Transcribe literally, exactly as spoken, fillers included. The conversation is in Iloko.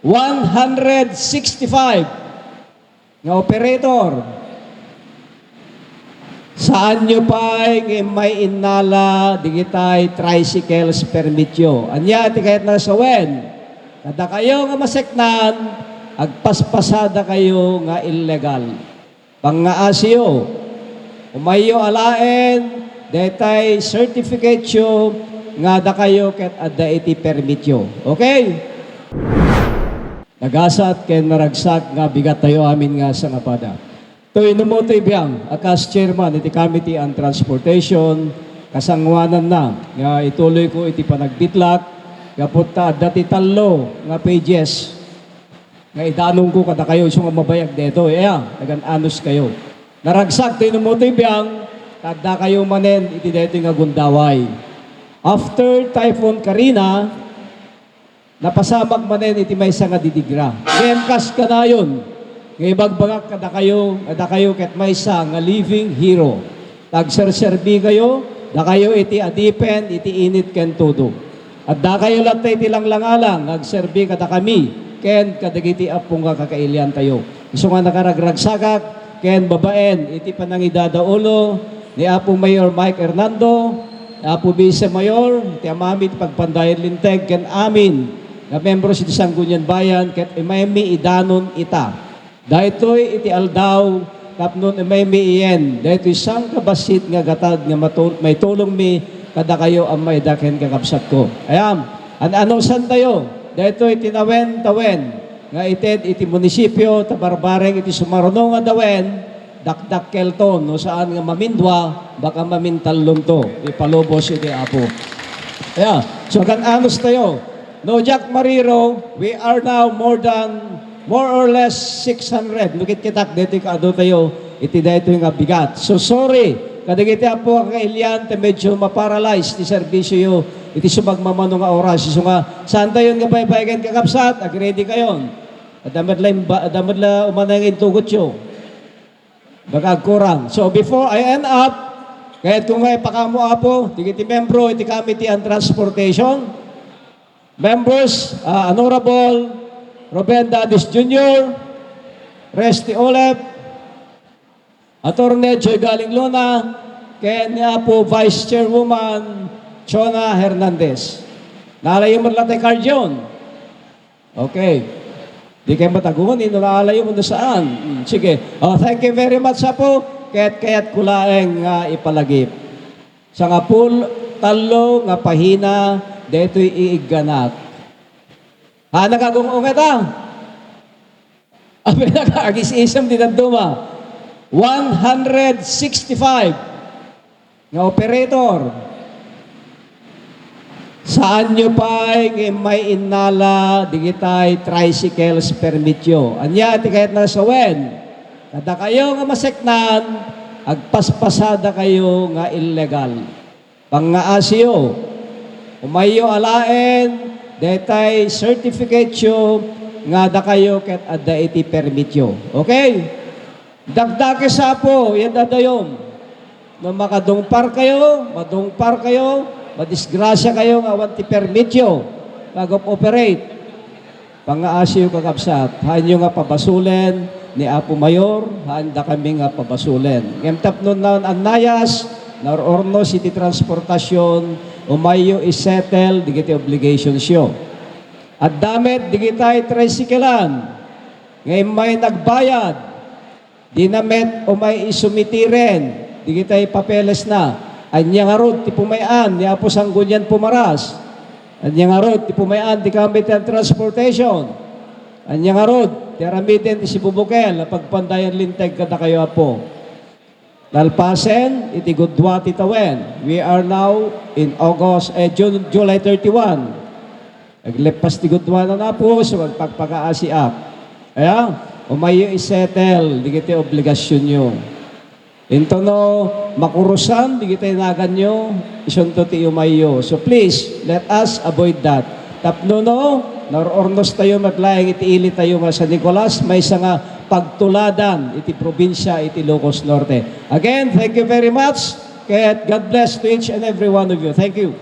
One hundred sixty-five nga operator. Saanyo pay nga immay innala digitay tricycles permityo. Ania ti kayatna sawen? Kadakayo nga maseknan, agpaspasadakayo nga illegal. Pangngaasiyo, umayyo alaen daytay certificate-yo nga dakayo ket adda iti permityo. Okay? Nagasat ken naragsak nga bigattayo amin nga sangapada. Toy no mo toy biang a kas chairman iti Committee on Transportation, kasangoananna nga ituloyko iti panagbitlak gapu ta adda ti tallo nga pages nga idanonko kadakayo isu nga mabayag daytoy. Aya, nagan-anos kayo. Naragsak ti inumo ti biang, ta adda kayo manen iti daytoy nga gundaway. After Typhoon Karina, napasamak manen iti maysa nga didigra. Ngem kas kanayon, nga ibagbagak kadakayo, nga dakayo ket maysa nga living hero. Agserserbi kayo, dakayo iti adipen iti init ken tudo. Adda kayo latta iti langlangalang nga agserbi kadakami ken kadagiti appo nga kakailiantayo. Isu nga nakaragragsakak ken babaen iti panangidadaulo ni Apo Mayor Mike Hernando, ni Apo Vice Mayor, ti amami ti pagpandayan linteg ken amin nga membro iti Sanggunian Bayan ket imaymi idanon ita. Daytoy iti aldaw tapno imaymi iyen daytoy sangkabassit nga gatad nga matul-, maitulongmi kadakayo a mayda ken kakabsatko. Ayan, an-anusantayo daytoy ti nawen-tawen nga ited iti munisipio ta barbareng iti sumaruno nga dawen, dakdakkelto no saan nga mamindua, baka mamintallonto. Ipalubos iti Apo. Ayan, so kan-anustayo. No diak mariro, we are now more than, more or less six hundred. No kitkitak, daytoy kaadu tayo, iti daytoy nga bigat. So, sorry, kadagiti appo a kakailian, ta medyo ma-paralyze ti serbisyo yo iti sumagmamano nga oras. Isu nga, saan tayo nga baybay ken kakabsat? Ag-ready kayon. Adda met la imba-, adda met la umana nga intugotyo. Baka agkurang. So, before I end up, kayatko nga ipakaammo, Apo, dagiti membro iti Committee on Transportation, members, ah, Honorable Ruben Dadis Junior, Resty Olep, Attorney Joy Galing Luna, ken ni Apo Vice Chairwoman Chona Hernandez. Nalayo met la tay card yon. Okay. Di kayo mataguan, no naalayo mo na saan. Mm, sige. Oh, thank you very much, Apo. Kayat-kayatko laeng nga ipalagip. Sangapul tallo nga pahina, daytoy iigganak. Ha, nakagung-unget, ah? Abi, nakaagis-isem ti dadduma. One hundred sixty-five nga operator. Saanyo pay nga immay innala digitay tricycles permityo. Ania ti kayatna sawen? Kadakayo nga maseknan, agpaspasadakayo nga illegal. Pangngaasiyo, umayyo alaen daytay certificate-yo nga dakayo ket adda iti permityo. Okay? Dakdakes, Apo, yan dadayom. No makadungpar kayo, madungpar kayo, madisgrasya kayo nga awan ti permityo nga ag-operate. Pangngaasiyo, kakabsat, haanyo nga pabasolen ni Apo Mayor, haan dakami nga pabasolen. Ngem tapno naon annayas, naur-urnos iti transportasyon, umayyo isettle digiti obligationsyo. Adda met digitay tricyclean nga immay nagbayad, dina met umay isumitiren digitay papelesna. Ania ngarud ti pumay-an ni Apo Sanggunian Pumaras? Ania ngarud ti pumay-an ti Committee on Transportation? Ania ngarud ti aramiden ti sibubukel a pagpandayan linteg kadakayo, Apo? Nalpasen iti gudua ti tawen. We are now in August, eh, June, July thirty-one. Agleppas ti gudua na, Apo, so agpagpakaasiak. Aya, umayyo isettle digiti obligasyonyo. Intono makurusan digiti naganyo, isunto ti umayyo. So please, let us avoid that. Tapno no, naur-urnos tayo met laeng iti ili tayo nga San Nicolas, maysa nga pagtuladan iti probinsia iti Ilocos Norte. Again, thank you very much, ket God bless to each and every one of you. Thank you.